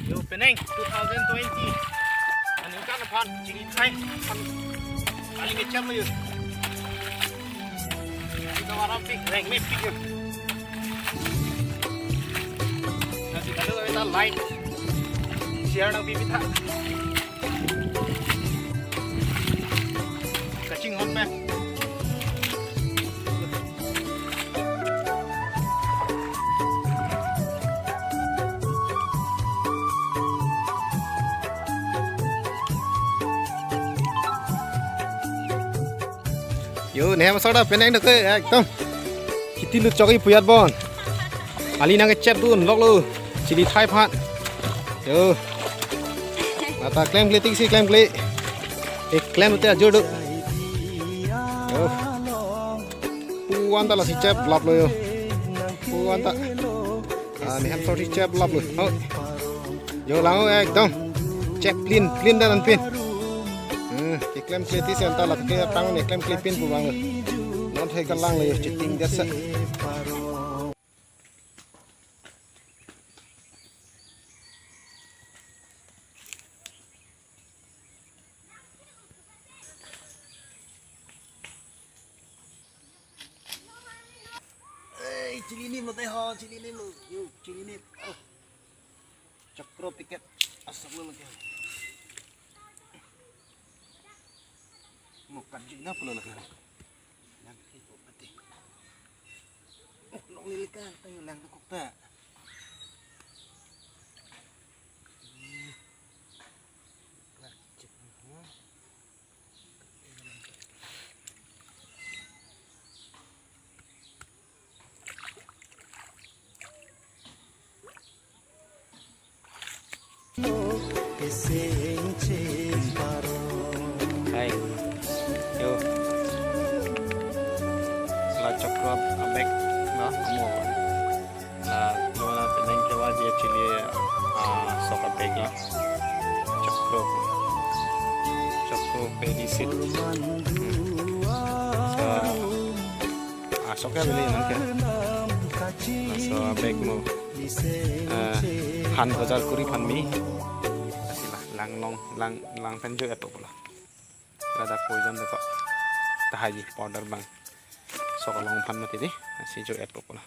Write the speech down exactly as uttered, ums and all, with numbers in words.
Yo, penang two thousand twenty. Aningkan aphan, chili thai aphan. Kali kecap lo yo. Kita warapik, rengmepik yo. Nanti kalau kita like, share nangpi bita. Kachinghon pen. Yo, nehem asor ta penang dok ke, ekdom. Kheti lut chok-i pu-et bon. Ali nangkechepdun loklo. Chili thai aphan. Yo. Lata klemkle tiksi klemkle. Eh, klem te ajor do. Yo. Pu-an ta lasi cheplaplo yo. Pu-an ta. Ah, nehem asor si cheplaplo. Oh. Yo lang o ekdom. Cheplinplin dan anpin. Hmm, keklemkle tisi anta lata ke pang ne klemklepin pu vanglo. Non thai kalang lo yo chiting desa. Eh, chili nim lo te ho, chili nim lo. Yo, chili nim. Oh. Chokro piket. Asok lo lagi. Mo kat jina pulo lagi. Yang itu mati. Oh, long lili kan, tayo lang tukuk ta. Hai. Yo. La chokro abek na amo. La lona penang kewa dia chili, ah, sok abek la. Chokro. Chokro pedisit. Hmm. Sa, ah, sok ya beli nang ke. Laso abek mo. Eh, han bajar kuri aphan me. Lasi la, lang long, lang, lang pen jo-et po la. Ladak poison de ko. Tahaji powder bang. Sok along aphan mati di. Lasi jo-et po la.